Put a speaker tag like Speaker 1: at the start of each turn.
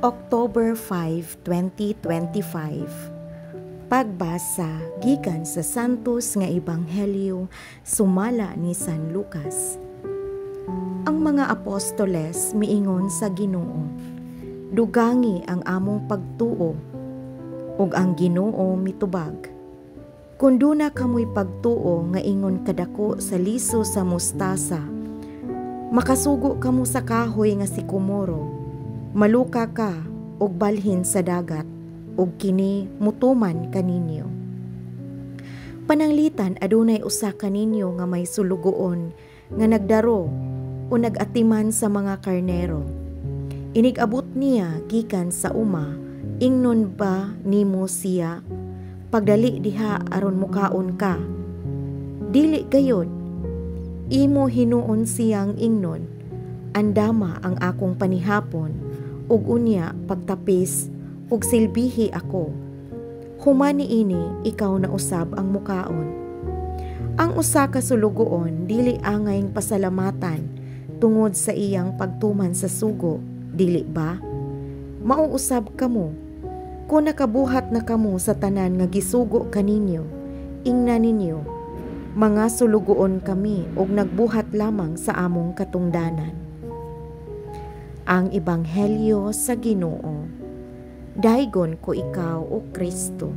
Speaker 1: October 5, 2025. Pagbasa gikan sa Santos nga Ebanghelyo sumala ni San Lucas. Ang mga apostoles miingon sa Ginoo, "Dugangi ang among pagtuo." Ug ang Ginoo mitubag, "Kung duna kamoy pagtuo nga ingon kadako sa liso sa mustasa, makasugo kamo sa kahoy nga sikomoro, 'Maluka ka ug balhin sa dagat,' ug kini mutuman kaninyo. Pananglitan adunay usa kaninyo nga may sulugoon nga nagdaro o nag-atiman sa mga karnero. Inig-abot niya gikan sa uma, ingnon ba nimo siya, 'Pagdali diha aron mukaon ka'? Dili gayod. Imo hinuon siyang ingnon, 'Andama ang akong panihapon ug unya pagtapis ug silbihi ako. Human niini ikaw na usab ang mukaon.' Ang usa ka sulugoon dili angayng pasalamatan tungod sa iyang pagtuman sa sugo, dili ba? Mao usab kamo, kung nakabuhat na kamo sa tanan nga gisugo kaninyo, ingna ninyo, 'Mga sulugoon kami ug nagbuhat lamang sa among katungdanan.'" Ang Ebanghelyo sa Ginoo. Daygon ko ikaw, o Kristo.